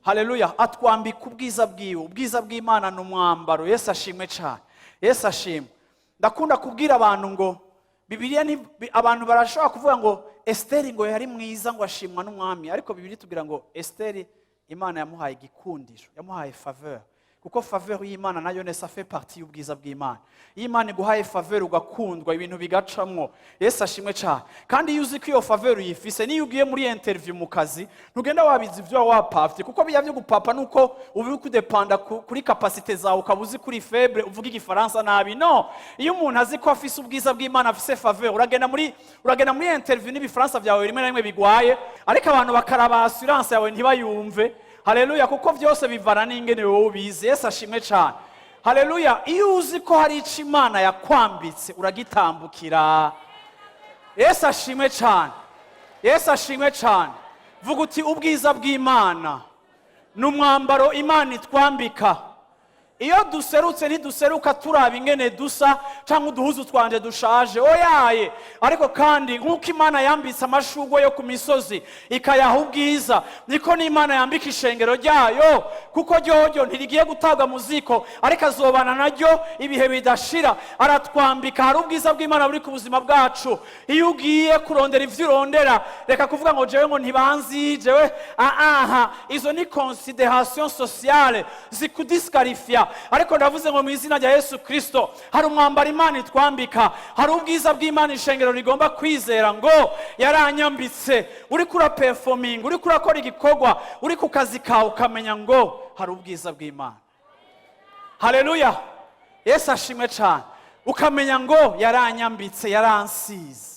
Haleluya! Atwambika ubwiza bwiwe. Ubwiza bw'Imana ni umwambaro. Yesu ashimwe cyane, Yesu ashimwe. Ndakunda kubwira abantu ngo Bibiliya ni abantu barashobora kuvuga ngo Esiteri ngo yari mwiza, ngo ashimwa n'umwami, ariko Bibiliya itubwira ngo Esiteri Imana yamuhaye igikundiro, yamuhaye faveur, kuko faveur y'Imana nayo ne ça fait partie y'ubwiza bw'Imana. Iyo Imana iguhaye faveur, ugakundwa, ibintu bigacamwo. Yesu ashimwe cyane. Kandi iyo uzi ko iyo faveur uyifise, niyo ugiye muri interview mu kazi, ntugenda wabizi ibyo wapafye, kuko bijya byo gupapa nuko uba uri kudepanda kuri capacité zawe, ukaba uzi kuri faible, uvuga Igifaransa nabi. No iyo umuntu azi ko afise ubwiza bw'Imana, afise faveur, uragenda muri interview n'Ibifaransa byawe rimwe na rimwe bigwaye, ariko abantu bakaraba assurance yawe ntibayumve. Haleluya! Kuko byose bivana n'ingene wowe ubizi. Yesu ashimwe cyane. Haleluya! Iyo uzi ko hari icyo Imana yakwambitse, uragitambukira. Yesu ashimwe cyane, Yesu ashimwe cyane. Vuga uti: "Ubwiza bw'Imana ni umwambaro Imana itwambika." Iyo duserutse, ntiduseruka turaba ingene dusa cyangwa uduhuzu twanje dushaje, oyaye. Ariko kandi nk'uko Imana yambitse amashugwe yo ku misozi ikayaha ubwiza, niko n'Imana yambika ishengero ryayo, kuko ryoryo ntirigiye gutabwa mu ziko, ariko azobana naryo ibihe bidashira. Aratwambika. Hari ubwiza bw'Imana buri ku buzima bwacu. Iyo ugiye kurondera ivyo urondera, reka kuvuga ngo jewe ngo ntibanzi jewe. Aha izo ni considération sociale zikudisqualifia, ariko ndavuze ngo mu izina rya Yesu Kristo, hari umwambaro Imana itwambika, hari ubwiza bw'Imana ishengero rigomba kwizera ngo yaranyambitse. Uri kura performing, uri kurakora igikorwa, uri ku kazi kawe, ukamenya ngo hari ubwiza bw'Imana. Haleluya! Yesu ashimwe cyane. Ukamenya ngo yaranyambitse, yaransize.